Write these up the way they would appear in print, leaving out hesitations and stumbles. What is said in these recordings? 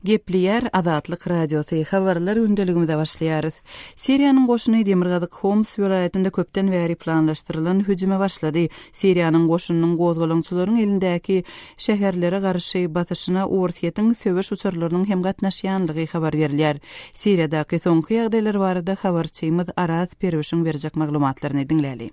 Gepleýär Azatlyk Radiosy, Habarlar gündeligimize başlaýarys. Siriýanyň goşuny demirgazyk Homs welaýatynda köpden bäri planlaşdyrylan hüjüme başlady. Siriýanyň goşunynyň gozgalaňçylaryň elindäki şäherlere garşy basyşyna Orsýetiň söweş uçarlarynyň hem gatnaşýanlygy habar berilýär. Siriýadaky soňky ýagdaýlar barada habarçymyz Araz Perwişiň berjek maglumatlaryny diňläli.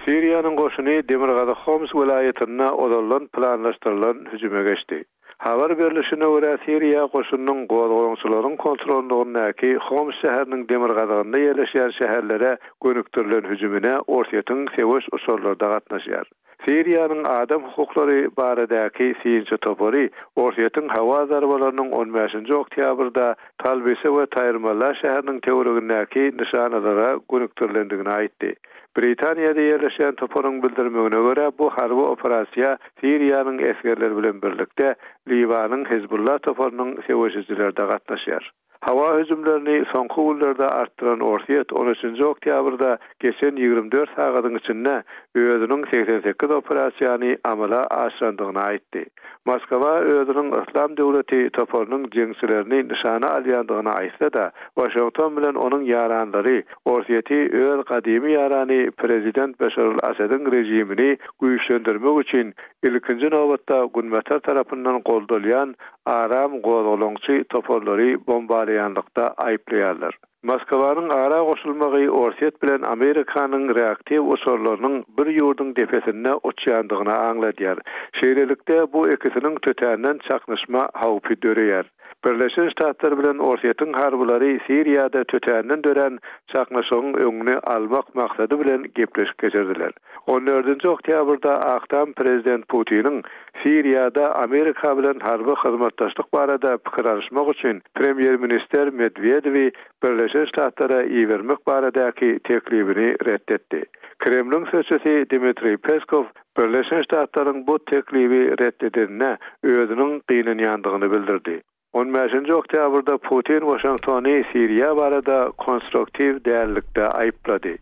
Siriýanyň goşuny demirgazyk Homs welaýatynda ozaldan planlaşdyrylan hüjüme geçdi. Habar berlişine görä, Siriýa goşunynyň gozgalaňçylaryň kontrollygyndaky Homs şäheriniň demirgazygynda ýerleşýän şäherlere gönükdirilen hüjümine Orsýetiň söweş uçarlary-da gatnaşýar. Siriýanyň adam hukuklary baradaky synçy topary Orsýetiň howa zarbalarynyň on bäşinji oktýabrda Talbise we Taýrmalla şäheriniň töweregindäki nyşanalara gönükdirilendigini aýtdy. Britaniýada ýerleşýän toparyň bildirmegine görä, bu harby operasiýa Siriýanyň esgerleri bilen birlikde Liwanyň Hizbullah toparynyň söweşijileri-de gatnaşýar. Howa hüjümlerini soňky günlerde artdyran Orsýet on üçünji oktýabrda geçen 24 sagadyň içinde özüniň 88 operasiýany amala aşyrandygyny aýtdy. Moskwa özüniň Yslam döwleti toparynyň jeňçilerini nyşana alýandygyny aýtsa-da, Waşington bilen onuň ýaranlary Orsýeti öz gadymy ýarany prezident Beşar al-Asadiň režimini güýçlendirmek üçin ilkinji nobatda Günbatar tarapyndan goldalýan aram gozgalaňçy toparlary bombalaýanlykda aýyplaýarlar. Moskwanyň ara goşulmagy Orsýet bilen Amerikanyň reaktiw uçarlarynyň bir ýurduň depesinde uçýandygyny aňladýar. Şeýlelikde, bu ikisiniň tötänden çaknyşma howpy döreýär. Birleşen Ştatlar bilen Orsýetiň harbylary Siriýada tötänden dörän çaknyşygyň öňüni almak maksady bilen gepleşik geçirdiler. On dördünji oktýabrda Ak Tam prezident Putiniň Siriýada Amerika bilen harby hyzmatdaşlyk barada pikir alyşmak üçin premýer-ministr Medwedewi Birleşen Ştatlara ibermek baradaky teklibini ret etdi. Kremliň sözçüsi Dmitriý Peskow Birleşen Ştatlaryň bu teklibi ret edenine özüniň gynanýandygyny bildirdi. On bäşinji oktýabrda Putin Waşingtony Siriýa barada konstruktiw dällikde aýyplady.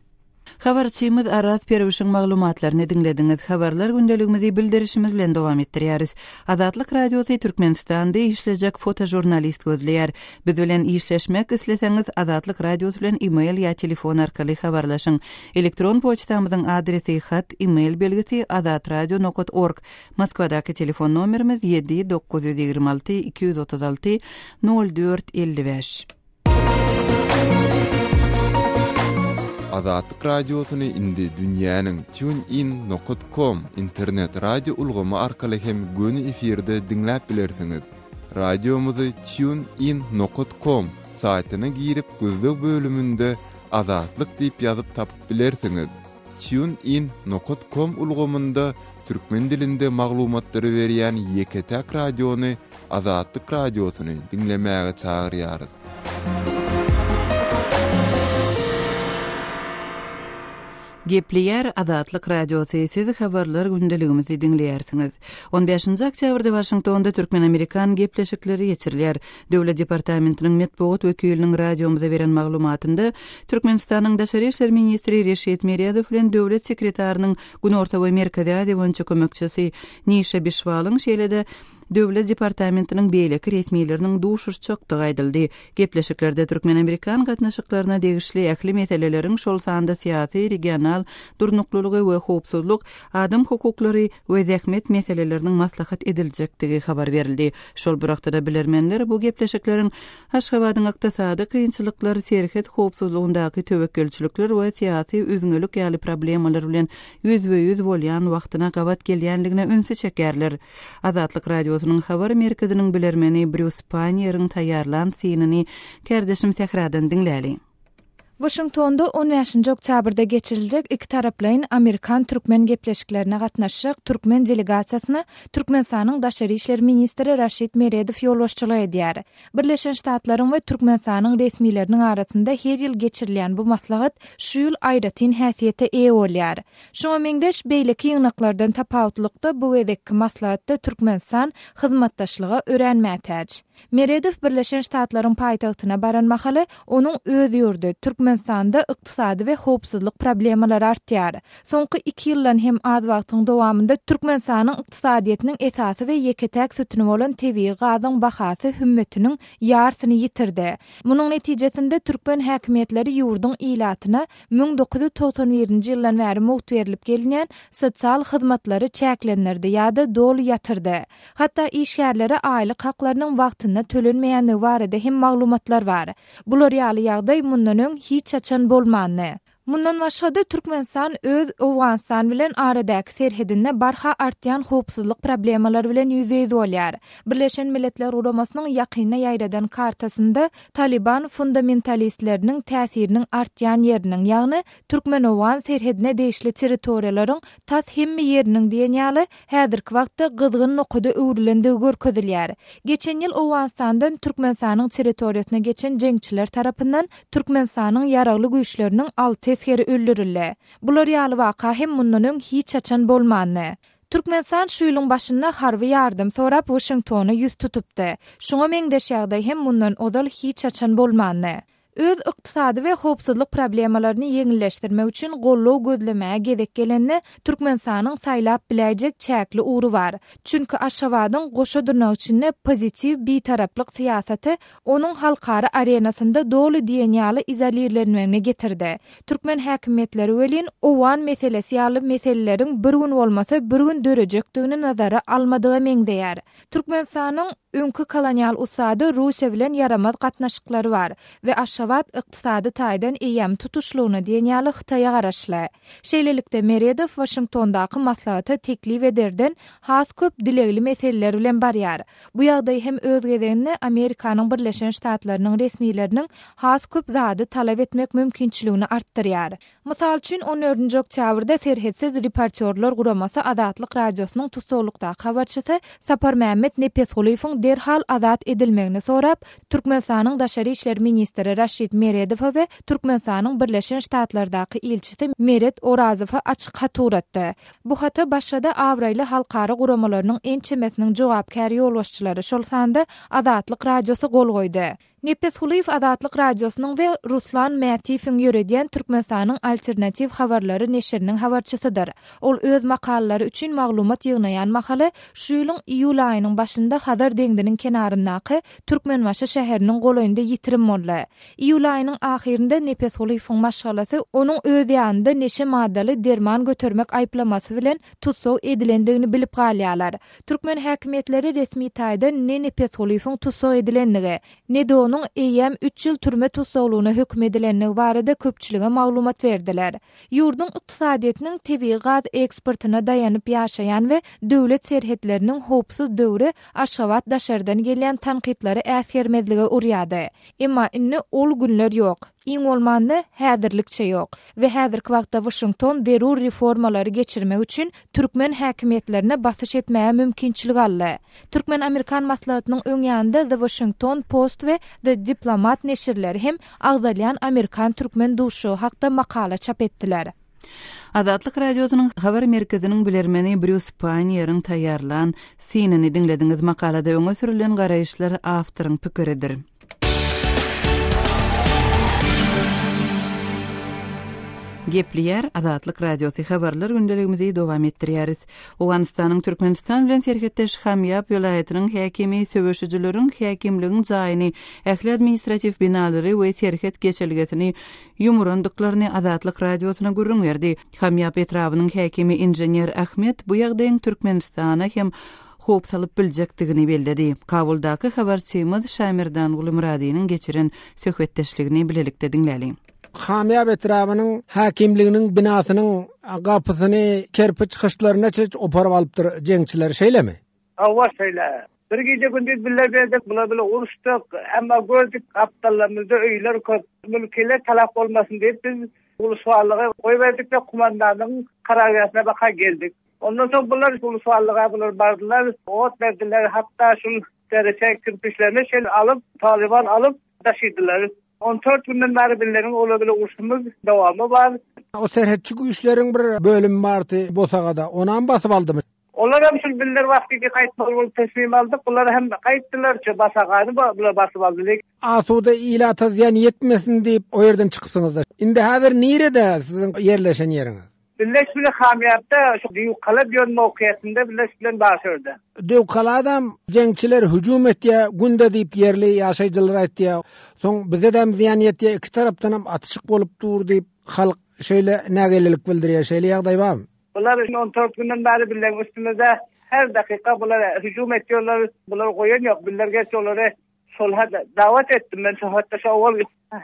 Habarçymyz Araz Perwişiň maglumatlaryny diňlediňiz. Habarlar gündeligimizi bildirişimiz bilen dowam etdirýäris. Azatlyk Radiosy Türkmenistanda işlejek fotožurnalist gözleýär. Biz bilen işleşmek isleseňiz Azatlyk Radiosy bilen email ýa telefon arkaly habarlaşyň. Elektron poçtamyzyň adresi hat, email belgisi azatradio nokat org. Moskwadaky telefon nomerimiz ýedi 926 236 04 55. Azatlyk Radiosyny indi dünýäniň TuneIn nokat kom internet radio ulgamy arkaly hem göni efirde diňläp bilersiňiz. Radiomyzy TuneIn nokat kom saýtyna girip gözleg bölüminde Azatlyk diýip ýazyp tapyp bilersiňiz. TuneIn nokat kom ulgamynda türkmen dilinde maglumatlary berýän ýeke-täk radiony Azatlyk Radiosyny diňlemäge çagyrýarys. Gepleýär Azatlyk Radiosy, siz habarlar gündeligimizi diňleýärsiňiz. On bäşinji oktýabrda Waşingtonda türkmen-amerikan gepleşikleri geçirilýär. Döwlet departamentiniň metbugat wekiliniň radiomyza beren maglumatynda, Türkmenistanyň daşary işler ministri Reşit Meredow bilen döwlet sekretarynyň Günorta we Merkezi Aziýa boýunça kömekçisi Nişa Bişwalyň, şeýle-de Döwlet departamentiniň beýleki resmileriniň duşuşjakdygy aýdyldy. Gepleşiklerde türkmen-amerikan gatnaşyklaryna degişli ähli meseleleriň, şol sanda syýasy, regional durnuklylygy we howpsuzlyk, adam hukuklary we zähmet meseleleriniň maslahat ediljekdigi habar berildi. Şol bir wagtda-da bilermenler bu gepleşikleriň Aşgabadyň ykdysady kynçylyklar, serhet howpsuzlygyndaky töwekgelçilikler we syýasy üzňelik ýaly problemalar bilen ýüzbe-ýüz bolýan wagtyna gabat gelýändigine ünsi çekýärler. Azatlyk Radiosynyň habar merkeziniň bilermeni Brýus Panniýeriň taýýarlan synyny kärdeşim Sähradan diňläli. Waşingtonda on bäşinji oktýabrda geçiriljek ikitaraplaýyn amerikan-türkmen gepleşiklerine gatnaşjak türkmen delegasiýasyna Türkmenistanyň daşary işler ministri Raşid Meredow ýolbaşçylyk edýär. Birleşen Ştatlaryň we Türkmenistanyň resmileriniň arasynda her ýyl geçirilýän bu maslahat şu ýyl aýratyn häsiýete eýe bolýar. Şuňa meňzeş beýleki ýygnaklardan tapawutlykda bu gezekki maslahatda Türkmenistan hyzmatdaşlyga örän mätäç. Meredow Birleşen Ştatlaryň paýtagtyna baran mahaly, onuň öz ýurdy, Türkmenistanda ykdysady we howpsuzlyk problemalary artýar. Soňky iki ýyldan hem az wagtyň dowamynda Türkmenistanyň ykdysadyýetiniň esasy we ýeke-täk sütüni bolan tebigy gazyň bahasy hümmetiniň ýarsyny ýitirdi. Munuň netijesinde türkmen häkimiýetleri ýurduň ilatyna 1991-nji ýyldan bäri mugt berlip gelinýän sosial hyzmatlary çäklendirdi ýa-da doly ýatyrdy. Hatda işgärlere aýlyk haklarynyň wagtynda tölenmeýändigi barada hem maglumatlar bar. Bular ýaly ýagdaý mundan öň hiç haçan bolmandy. Mundan başga-da, Türkmenistan öz Owganystan bilen aradaky serhedinde barha artýan howpsuzlyk problemalary bilen ýüzbe-ýüz bolýar. Birleşen Milletler Guramasynyň ýakynda ýaýradan kartasynda Talyban fundamentalistleriniň täsiriniň artýan ýeriniň, ýagny türkmen-owgan serhedine degişli territoriýalaryň tas hemme ýeriniň diýen ýaly häzirki wagtda gyzgyn nokada öwrülendigi görkezilýär. Geçen ýyl Owganystandan Türkmenistanyň territoriýasyna geçen jeňçiler tarapyndan Türkmenistanyň Ýaragly Güýçleriniň alty esgeri öldürildi. Bular ýaly waka hem mundan öň hiç haçan bolmandy. Türkmenistan şu ýylyň başynda harby ýardam sorap Waşingtona ýüz tutupdy. Şuňa meňzeş ýagdaý hem mundan ozal hiç haçan bolmandy. Öz ykdysady we howpsuzlyk problemalaryny ýeňilleşdirmek üçin goldaw gözlemäge gezek gelende, Türkmenistanyň saýlap biläýjek çäkli ugry bar. Çünki Aşgabadyň goşa dyrnak içinde pozitiw bitaraplyk syýasaty onuň halkara arenasynda doly diýen ýaly izolirlenmegine getirdi. Türkmen häkimiýetleri welin, owgan meselesi ýaly meseleleriň bir gün bolmasa bir gün dörejekdigini nazara almadyga meňzeýär. Türkmenistanyň öňki kolonial ussady Russiýa bilen ýaramaz gatnaşyklary bar we Aşgabat ykdysady taýdan eýýäm tutuşlygyna diýen ýaly Hytaýa garaşly. Şeýlelikde, Meredow Waşingtondaky maslahata teklip ederden has köp dilegli meseleler bilen barýar. Bu ýagdaý hem öz gezeginde Amerikanyň Birleşen Ştatlarynyň resmileriniň has köp zady talap etmek mümkinçiligini artdyrýar. Mysal üçin, on dördünji oktýabrda Serhetsiz reportýorlar guramasy Azatlyk Radiosynyň tussaglykdaky habarçysy Saparmämmet Nepesgulyýewiň derhal azat edilmegini sorap, Türkmenistanyň daşary işler ministri Raşid Meredowa we Türkmenistanyň Birleşen Ştatlardaky ilçisi Meret Orazowa açyk hat ugratdy. Bu hata başga-da abraýly halkara guramalarynyň ençemesiniň jogapkär ýolbaşçylary, şol sanda Azatlyk Radiosy gol goýdy. Nepesgulyýew Azatlyk Radiosynyň we Ruslan Mätiýewiň ýöredýän Türkmenistanyň Alternatiw habarlary neşiriniň habarçysydyr. Ol öz makalalary üçin maglumat ýygnaýan mahaly şu ýylyň iýul aýynyň başynda Hazar deňziniň kenaryndaky Türkmenbaşy şäheriniň golaýynda ýitirim boldy. Iýul aýynyň ahyrynda Nepesgulyýewiň maşgalasy onuň öz ýanynda neşe maddaly derman götermek aýyplamasy bilen tussag edilendigini bilip galýarlar. Türkmen häkimiýetleri resmi taýdan ne Nepesgulyýewiň tussag edilendigi, ne-de onuň eýýäm üç ýyl türme tussaglygyna höküm edilendigi barada köpçülige maglumat berdiler. Ýurduň ykdysadyýetiniň tebigy gaz eksportyna daýanyp ýaşaýan we döwlet serhetleriniň howpsuz döwri Aşgabat daşardan gelýän tankytlary äsgermezlige urýardy. Emma indi ol günler ýok. Iň bolmanda, häzirlikçe ýok. We häzirki wagtda Waşington zerur reformalary geçirmek üçin türkmen häkimiýetlerine basyş etmäge mümkinçilik aldy. Türkmen-amerikan maslahatynyň öň ýanynda The Washington Post we The Diplomat neşirleri hem agzalýan amerikan-türkmen duşuşygy hakda makala çap etdiler. Azatlyk Radiosynyň Habar merkeziniň bilermeni Brýus Paýnieriň taýýarlan synyny diňlediňiz. Makalada öňe sürülen garaýyşlar awtoryň pikiridir. Gepleýär Azatlyk Radiosy habarlar gündeligimizi dowam etdirýäris. Owganystanyň Türkmenistan bilen serhetdeş Hamýap welaýatynyň häkimi söweşijileriň häkimligiň jaýyny, ähli administratiw binalary we serhet geçelgesini ýumurandyklaryny Azatlyk Radiosyna gürrüň berdi. Hamýap etrabynyň häkimi inžener Ahmet bu ýagdaýyň Türkmenistana hem howp salyp biljekdigini belledi. Kabuldaky habarçymyz Şamerdanguly Myradynyň geçiren söhbetdeşligini bilelikde diňläliň. Hamýap etrabynyň häkimliginiň binasynyň gapysyny kerpiç hyştlaryna çeç oparyp alypdyr jeňçiler, şeýlemi? Hawa, şeýle. Bir gije-gündiz bile berdik, bular bile uruşdyk. Emma gördük, gapdallarymyzda öýler köp. Mülkiler talap bolmasyn diýip, biz ulusbarlygy goýberdik-de, kumandanyň karargähine baka geldik. Ondan soň bular ulusbarlyga bular bardylar, ot berdiler, hatda şul dereçe kirpiçlerini şel alyp, talyban alyp daşydylar. On dört günden bäri bizleriň olar bilen urşumyz dowamy bar. O serhetçi güýçleriň bir bölümi bardy bosagada, onam basyp aldymy? Olar hem şul bizler wagtyky gaýtmaly bolup teslim aldyk. Bular hem gaýtdylar. Şu Basagany bular basyp aldy. Asuda ilata zyýan ýetmesin diýip o ýerden çykypsyňyzda. Indi häzir nirede siziň ýerleşen ýeriňiz? Birleş bile Hamýapda şu Dýukala diýen mowkyýetinde birleş bilen bar şu ýerde. Dýukaladam jeňçiler hüjüm etýär günde diýip ýerli ýaşaýjylar aýtýar. Soň bizedem zyýan ýetýär iki tarapdanam atyşyk bolup dur diýip halk şeýle nägilelik bildirýär. Şeýle ýagdaý barmy? Bular 14 günden bäri bileň üstümizde her dakyka bular hüjüm etýärler. Bular goýan ýok. Bizler gerçi olary sulha dawat etdim. Men söhbetdeş owal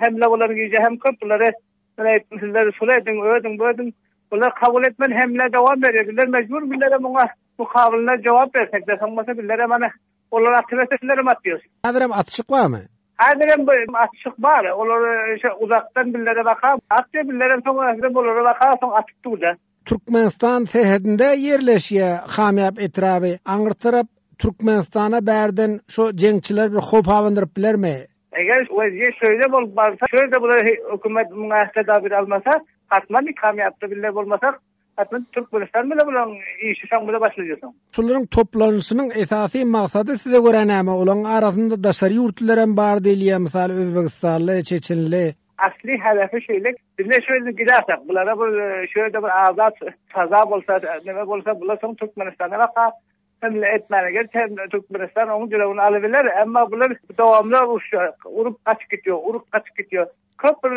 hemle bolan gije hem köp bulary men aýtdym sizler sulh ediň, ödüň, bödüň. Bular kabul etmän hemle dowam berýär. Bizler mejbur bizlere muňa mukabylynda jogap bersek de soň bolsa bizlerem ana olar atyberse bizlerem atýarys. Häzirem atyşyk barmy? Häzirem bu atyşyk bar. Olar şo uzakdan bizlere baka atýar, bizlerem soň hem olara baka soň atyp dur-da. Türkmenistan serhedinde ýerleşýär Hamýap etraby. Aňry tarap Türkmenistana bärden şo jeňçiler bir howp abandyryp bilermi? Eger wezýet şeýle bolup barsa, şeýle bular hökümet muňa tedabir almasa, hatman Hamýapda bile bolmasak, Hatda Türkmenistan bile bulaň işi şoň bile başlaýar soň. Şularyň toplanyşynyň esasy maksady size görä näme? Olaň arasynda daşary ýurtlylar hem bar diýilýär, mysal özbegistanly, çeçenli. Asly hedefi şeýle, bizler şu ýerden gidersek, bulara bir şu ýerde bir azat faza bolsa, neme bolsa, bular soň Türkmenistana baka hemle etmäne gerçi hem Türkmenistan oň jülewini alybiler, emma bular dowamly uruşýar, urup gaçyp gitýär, urup gaçyp gitýär. Köp bir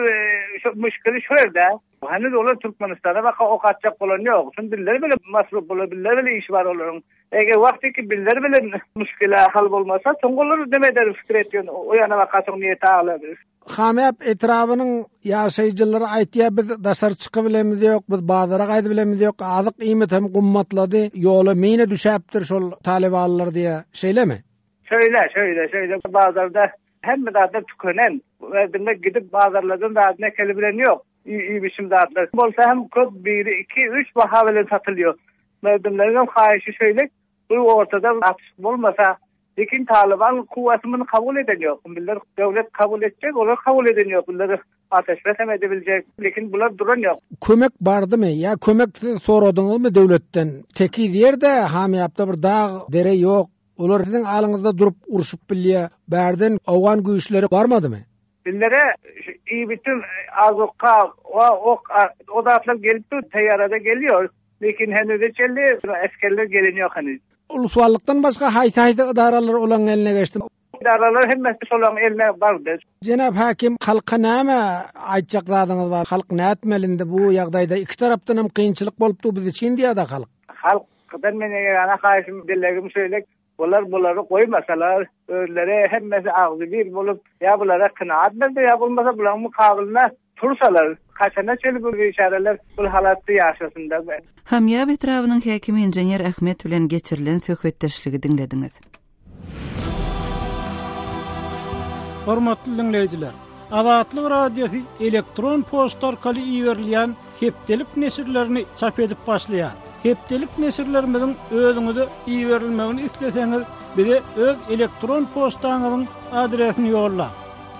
şu müşkili şu ýerde. Heniz olar Türkmenistana baka ok atjak bolan ýok. Şun bizler bile masruf bolar, bizler bile işi bar olaryň. Eger wagtyky bizler bilen müşkile hal bolmasa, soň olar neme eder pikir etýän, o ýana baka soň niýeti aglar. Hamyap etrabynyň ýaşaýjylary aýtýar, biz daşary çykybilemiz ýok, biz bazara gaýdybilemiz ýok, azyk iýmit hem gymmatlady, ýola mina düşäpdir şol talybanlar diýýär. Şeýlemi? Şeýle, şeýle, şeýle. Bazarda Hemme zatlar tükenen. Diňe gidip bazarlardan zadyny äkeli bilen ýok. Iýip-içim zatlar. Bolsa hem köp biri iki, üç baha bilen satylýar. Merdimleriň hem haýyşy şeýle, bu ortada atyşyk bolmasa, lekin Talyban kuwwaty muny kabul eden ýok. Bizler döwlet kabul etjek, olar kabul eden ýok. Bizler ateşbes hem edebiljek, lekin bular duran ýok. Kömek bardymy ýa kömek siz soradyňyzmy döwletden? Tekiz ýerde Hamyýapda bir dag, dere ýok. Olar siziň alyňyzda durup urşup bilýär. Bärden owgan güýçleri barmadymy? Bizlere şu iýmitim azuka ok o zatlar gelip dur, teýarada gelýär. Lekin henize çenli esgerler gelen ýok heniz. Uluswallykdan başga haýsy-haýsy edaralar olaň eline geçdi? Edaralar hemmesi şolaň eline bardy. Jenap häkim, halka näme aýtjak zadyňyz bar? Halk nätmeli indi bu ýagdaýda? Iki tarapdan hem kynçylyk bolup dur biz üçin diýýär-de halk. Halk Gydan men ýegana haýyşym dilegim şeýle bular bulary goýmasalar özleri hemmesi agzybir bolup ýa bulara kanaat berse ýa bolmasa bularyň mukabylyna tursalar haçana çenli bu biçäreler bul halatda ýaşasynda. Hamýab etrabynyň häkimi inžener Ahmet bilen geçirilen söhbetdeşligi diňlediňiz. Hormatly diňleýjiler! Azatlyk Radiosy elektron poçta arkaly iberilýän hepdelik neşirlerini çap edip başlaýar. Hepdelik neşirlerimiziň özüňize iberilmegini isleseňiz, bize öz elektron poçtaňyzyň adresini ýollaň.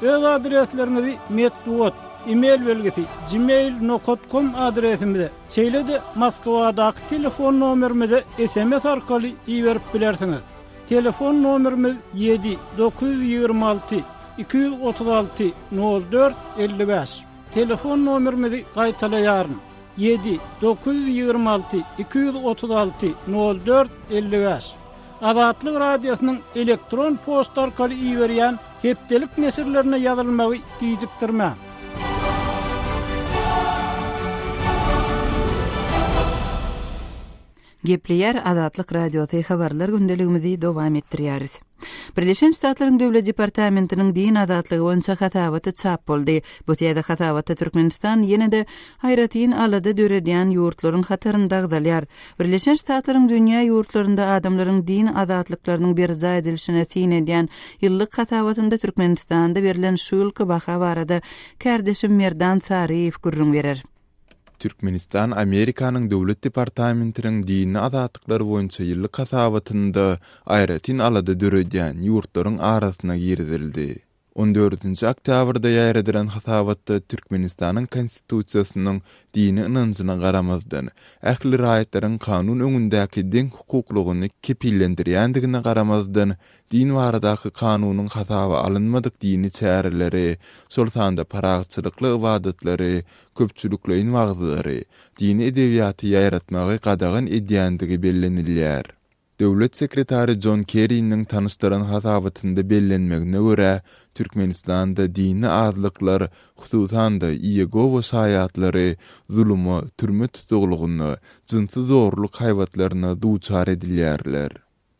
Öz adresleriňizi metbugat, e-mail belgisi, gmail nokat kom adresimize, şeýle-de Moskwadaky telefon nomerimize sms arkaly iberip bilersiňiz. Telefon nomerimiz ýedi 926 236 04 55. Telefon nomerimizi gaýtalaýaryn, ýedi 926 236 04 55. Azatlyk Radiosynyň elektron poçta arkaly iberýän hepdelik neşirlerine ýazylmagy gijikdirmäň. Gepleýär Azatlyk Radiosy habarlar gündeligimizi dowam etdirýäris. Birleşen Ştatlaryň Döwlet departamentiniň din azatlygy boýunça hasabaty çap boldy. Bu täze hasabatda Türkmenistan ýene-de aýratyn alada döredýän ýurtlaryň hatarynda agzalýar. Birleşen Ştatlaryň dünýä ýurtlarynda adamlaryň din azatlyklarynyň berjaý edilişine syn edýän ýyllyk hasabatynda Türkmenistanda berlen şu ýylky baha barada kärdeşim Merdan Saryýew gürrüň berer. Türkmenistan Amerikanyň Döwlet departamentiniň dini azatlyklar boýunça ýyllyk hasabatynda aýratyn alada döredýän ýurtlaryň arasyna girizildi. On dördünji oktýabrda ýaýradylan hasabatda Türkmenistanyň Konstitusiýasynyň dini ynanjyna garamazdan, ähli raýatlaryň kanun öňündäki deň hukuklygyny kepillendirýändigine garamazdan, din baradaky kanunyň hasaba alynmadyk dini çäreleri, şol sanda parahatçylykly ybadatlary, köpçülikleýin wagyzlary, dini edebiýaty ýaýratmagy gadagan edýändigi bellenilýär. Döwlet sekretary Jon Kerriniň tanyşdyran hasabatynda bellenmegine görä, Türkmenistanda dini azlyklar, hususan-da, Iýegowa şaýatlary zuluma, türme tussaglygyna, jynsy zorluk haýbatlaryna duçar edilýärler.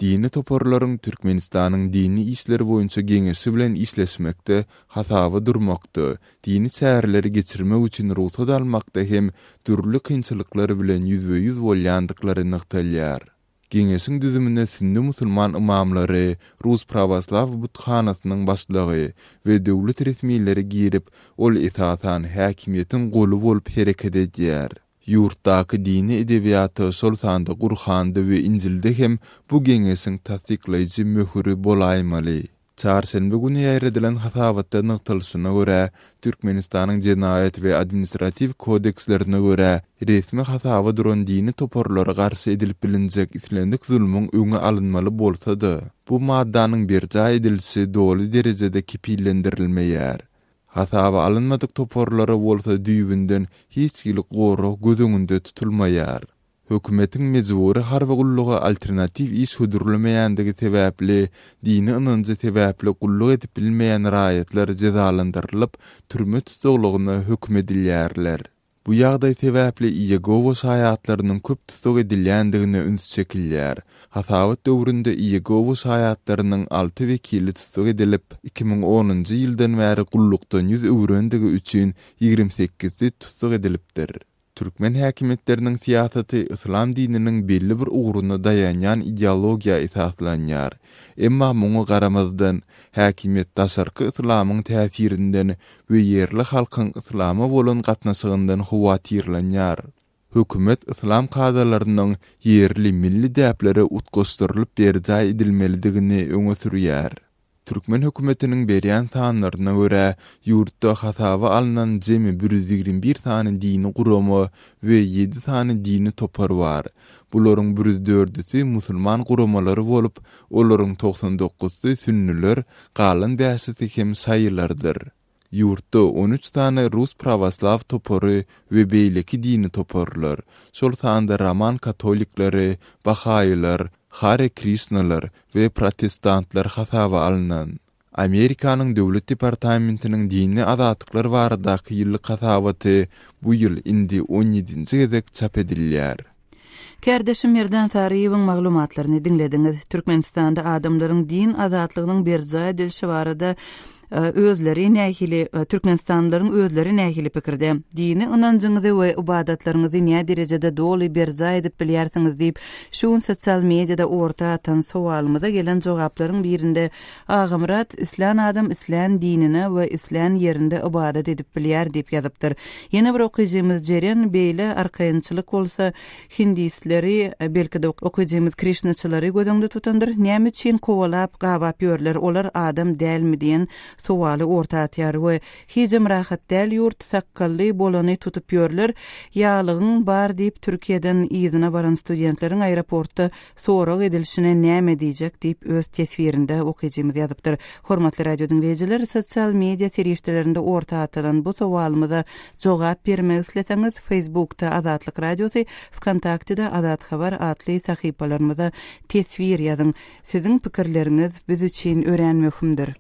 Dini toparlaryň Türkmenistanyň Dini işler boýunça geňeşi bilen işleşmekde, hasaba durmakda, dini çäreleri geçirmek üçin rugsat almakda hem dürli kynçylyklar bilen ýüzbe-ýüz bolýandyklary nygtalýar. Geňeşiň düzümine sünni musulman ymamlary, Rus prawoslaw buthanasynyň başlygy we döwlet resmileri girip, ol esasan häkimiýetiň goly bolup hereket edýär. Ýurtdaky dini edebiýata, şol sanda Gurhanda we Injilde hem bu geňeşiň tassyklaýjy möhüri bolaýmaly. Çarşenbe güni ýaýradylan hasabatda nygtalyşyna görä, Türkmenistanyň Jenaýat we Administratiw kodekslerine görä, resmi hasaba duran dini toparlara garşy edilip bilinjek islendik zulmuň öňi alynmaly bolsa-da, bu maddanyň berjaý edilişi doly derejede kepillendirilmeýär. Hasaba alynmadyk toparlara bolsa düýbünden hiç hili gorag göz öňünde tutulmaýar. Hökümetiň mejbury harby gulluga alternatiw iş hödürlemeýändigi sebäpli, dini ynanjy sebäpli gulluk edip bilmeýän raýatlar jezalandyrylyp, türme tussaglygyna höküm edilýärler. Bu ýagdaý sebäpli Iýegowa şaýatlarynyň köp tussag edilýändigine üns çekilýär. Hasabat döwründe Iýegowa şaýatlarynyň alty wekili tussag edilip, 2010-njy ýyldan bäri gullukdan ýüz öwürendigi üçin ýigrimi sekizisi tussag edilipdir. Türkmen häkimiýetleriniň syýasaty yslam dininiň belli bir ugruna daýanýan ideologiýa esaslanýar. Emma muňa garamazdan, häkimiýet daşarky yslamyň täsirinden we ýerli halkyň yslama bolan gatnaşygyndan howatyrlanýar. Hökümet yslam kadalarynyň ýerli milli däplere utgaşdyrylyp berjaý edilmelidigini öňe sürýär. Türkmen hökümetiniň berýän sanlaryna görä, ýurtda hasaba alnan jemi 121 sany dini gurama we ýedi sany dini topar bar. Bularyň bir ýüz dördüsi musulman guramalary bolup, olaryň 99 dokuzysy sünnüler, galan bäşisi hem şaýylardyr. Ýurtda on üç sany rus prawoslaw topary we beýleki dini toparlar, şol sanda roman katolikleri, bahaýylar, Hare Krişnalar we protestantlar hasaba alnan. Amerikanyň Döwlet departamentiniň dini azatlyklar baradaky ýyllyk hasabaty bu ýyl indi on ýedinji gezek çap edilýär. Kärdeşim Merdan Saryýewiň maglumatlaryny diňlediňiz. Türkmenistanda adamlaryň din azatlygynyň berjaý edilişi barada özleri nähili, türkmenistanlylaryň özleri nähili pikirde? Dini ynanjyňyzy we ybadatlaryňyzy näderejede doly berjaý edip bilýärsiňiz diýip, şu gün sosial mediada orta atan sowalymyza gelen jogaplaryň birinde Agamyrat, Islän adam islän dinine we islän ýerinde ybadat edip bilýär diýip ýazypdyr. Ýene bir okyjymyz Jeren beýle arkaýynçylyk bolsa hindisleri, belki-de okyjymyz krişnaçylary göz öňünde tutandyr, näme üçin kowalap, gabap ýörler, olar adam dälmi diýen sowaly orta atýar we hijem rahat däl ýurt, sakgally bolany tutup ýörler, ýaglygyň bar diýip Türkiýeden yzyna baran studentleriň aeroportda Sorag edilişine näme diýjek diýip öz teswirinde okyjymyz ýazypdyr. Hormatly radio diňleýjiler, sosial media serişdelerinde orta atylan bu sowalymyza jogap bermek isleseňiz, Facebookda Azatlyk Radiosy, Wkontaktede Azat Habar atly sahypalarymyza teswir ýazyň. Siziň pikirleriňiz biz üçin örän möhümdir.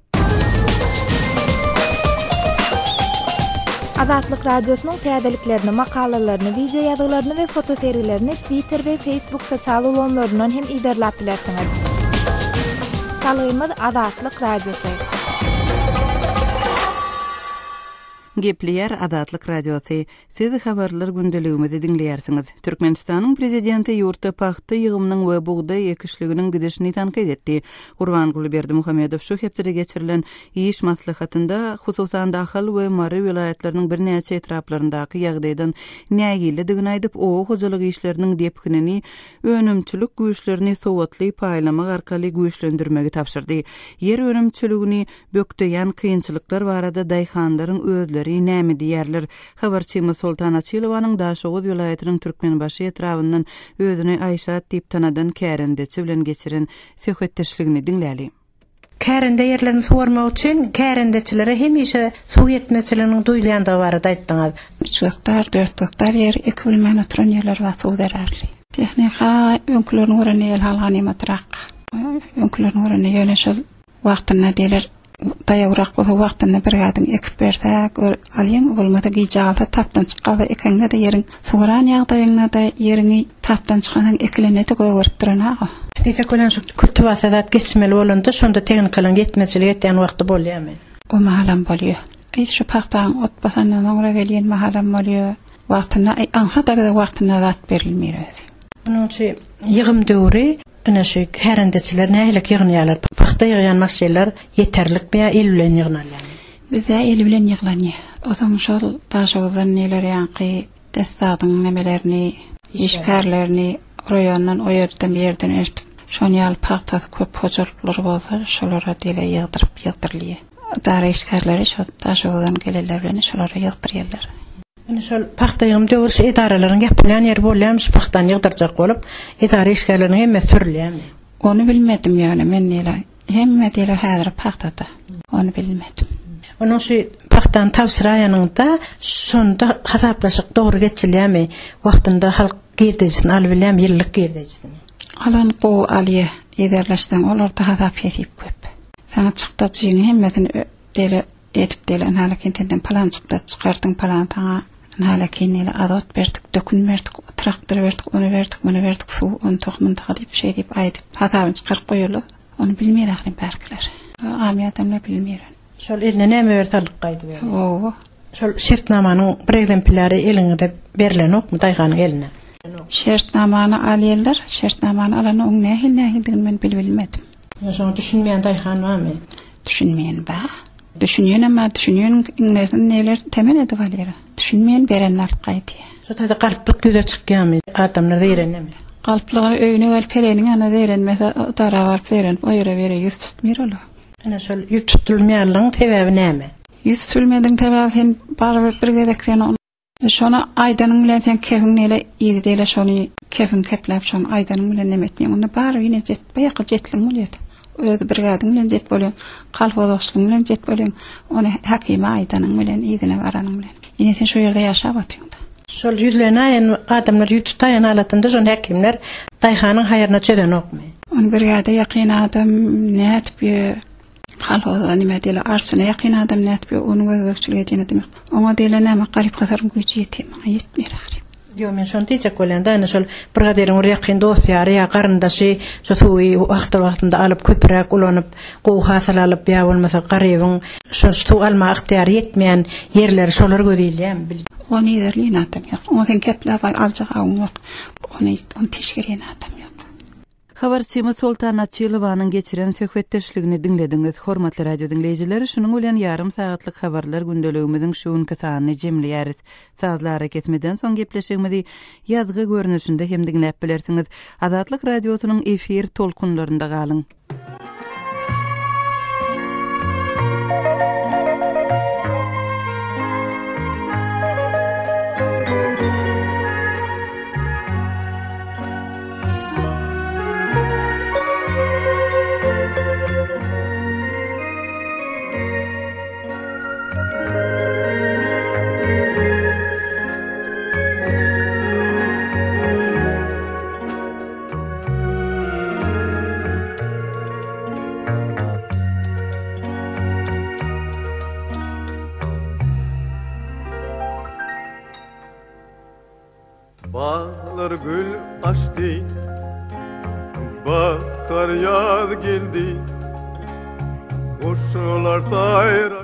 Azatlyk Radiosynyň täzeliklerini, makalalaryny, wideo ýazgylaryny we fotosergilerini Twitter we Facebook sosial ulgamlaryndan hem yzarlap bilersiňiz. Salgymyz Azatlyk Radiosy. Gepleýär Azatlyk Radiosy. Siz habarlar gündeligimizi diňleýärsiňiz. Türkmenistanyň Prezidenti ýurtda pagta ýygymynyň we bugdaý ekişliginiň gidişini tankyt etdi. Gurbanguly Berdimuhamedow şu hepdede geçirilen iş maslahatynda, hususan-da Ahal we Mary welaýatlarynyň birnäçe etraplaryndaky ýagdaýdan nägiledigini aýdyp, oba hojalyk işleriniň depginini önümçilik güýçlerini sowatly paýlamak arkaly güýçlendirmegi tabşyrdy. Ýer önümçiligini bökdeýän kynçylyklar barada daýhanlaryň özleri näme diýýärler? Habarçymyz Soltan Açylowanyň Daşoguz welaýatynyň Türkmenbaşy etrabyndan özüni Aýşat diýip tanadan kärendeçi bilen geçiren söhbetdeşligini diňläli. Kärende ýerlerini suwarmak üçin kärendeçilere hemişe suw ýetmezçiliginiň duýulýandygy barada aýtdyňyz. Üç gektar, dört gektar ýer ekibilmän oturan ýerler bar suw zerarly. Tehnika öňkülerini görende ýel-hal ganymatrak. Öňkülerini görende ýöne şol Wagtynda geler, daýawrak bolsa wagtynda bir gadyň ekip berse, gör, alýaň, bolmasa gijä galsa tapdan çyk galsa ekeňde-de ýeriň suwaran ýagdaýyňda-da ýeriňi tapdan çykansoň ekilende-de gögerip duran-a. Diýjek bolýan şu kültiwasiýa zat geçmeli bolanda şonda tehnikalaryň ýetmezçilik etýän wagty bolýamy? O mahalam bolýa. Yz şu pagtaň ot basandan soňra gelýän mahalam bolýa. Wagtynda, aňsa-da bize wagtynda zat berilmeýär özi. Munuň üçin ýygym döwri ine şu kärendeçiler nähili ýygnaýarlar? Pagta ýygýan maşynlar ýeterlikmi ýa el bilen ýygnalýarmy? Bizde el bilen ýyglanýar. Osaň şol Daşoguzdan neler ýaňky dessadyň nemelerini, işgärlerini raýondan o ýerden bu ýerden eltip, şon ýaly pagtasy köp hojalyklar bolsa şolara dele ýygdyryp ýygdyrylýar. Edara işgärleri şo Daşoguzdan gelenler bilen şolara ýygdyrýarlar. Ine şol pagta ýygym döwri şu edaralaryň ýapylýan ýeri bolýarmy şu pagtany ýygdyrjak bolup edara işgärleriniň hemmesi sürülýärmi? Ony bilmedim ýöne men diýle hemme diýle häzir pagtada ony bilmedim. Onuň şu pagtany tabşyraýanyňda şonda hasaplaşyk dogry geçilýärmi? Wagtynda halk girdejisini alybilýärmi ýyllyk girdejisini? Alan gowy alýa ýerleşseň olarda hasap hesip köp. Saňa çykdajyny hemmesini diýle Edip diýeli, ynha-lakin senden palanjykda çykardyň, palan saňa ynha-lakin diýeli azot berdik, dökün berdik, traktor berdik, ony berdik, muny berdik, suw, ony tohum yndyga diýip, şeý diýip aýdyp, hasabyny çykaryp goýarlar. Ony bilmeýär ahyryn bärkiler. Amy adamlar bilmeýär ony. Şol eline näme berse alyp gaýdyberýär. Hawa. Şol şertnamanyň bir egzemplýary eliňize berlenokmy daýhanyň eline? Şertnamany alýarlar, şertnamany alanda oň nähili-nähilidigini men bilibilmedim. Ýa şoňa düşünmeýän daýhan barmy? Düşünmeýän bar. Düşünýänem bar, düşünýän iňňesini neler temen edip alýar. Düşünmeýän berenini alyp gaýdýar. Şo taýda galplyk ýüze çykýarmy? Adamlar zeýrenemi? Galplyga öýüne gelip heleýiniň ýanynda zeýrenmese, dara baryp zeýrenip o ýere bu ýere ýüz tutmaýar olar. Ine şol ýüz tutulmaýanlygyň sebäbi näme? Ýüz tutulmadygyň sebäbi sen barybir bir gezek sen ony Şony aýdanyň bilen seň kefiň nele yzy dele şony kefiň kepläp şony aýdanyň bilen neme etmeýäň onda bary ýene jet baýaky jetliň bolýada öz brigadyň bilen jet bolýaň kolhozçylygyň bilen jet bolýaň ony häkime aýdanyň bilen yzyna baranyň bilen ýene sen şo ýerde ýaşap otyňda. Şol ýüzlenäýen adamlar ýüz tutaýan halatynda şony häkimler daýhanyň haýryna çözenokmy? Ony brigada ýakyn adam nädip ýö Kolhoza nime diýle arçyna ýakyn adam nätip ýok ony gözegçilik edýän adam ýok. Oňa diýle näme garyp-gasaryň güýji ýetýär maňa ýetmeýär ahyry. Ýok men şony diýjek bolýan-da indi şol brigadiriň bir ýakyn dost-ýary ýa garyndaşy şo suwy wagtal-wagtynda alyp köpüräk ulanyp gowy hasyl alyp ýa bolmasa garybyň şo suw almaga ygtyýary ýetmeýän ýerleri şolar göz ilýärmi bil. Ony yzarlaýan adam ýok. Oňa sen kepläp aljak awyň ýok. Ony ony teşgerýän adam ýok. Habarçymyz Soltan Açylowanyň geçiren söhbetdeşligini diňlediňiz. Hormatly radio diňleýjiler, şunuň bilen ýarym sagatlyk habarlar gündeligimiziň şu günki sanyny jemleýäris. Sazly arakesmeden soň gepleşigimizi ýazgy görnüşinde hem diňläp bilersiňiz. Azatlyk Radiosynyň efir tolkunlarynda galyň! Baglar gül açdy, Bahar ýaz geldi, Guşlar saýraýar.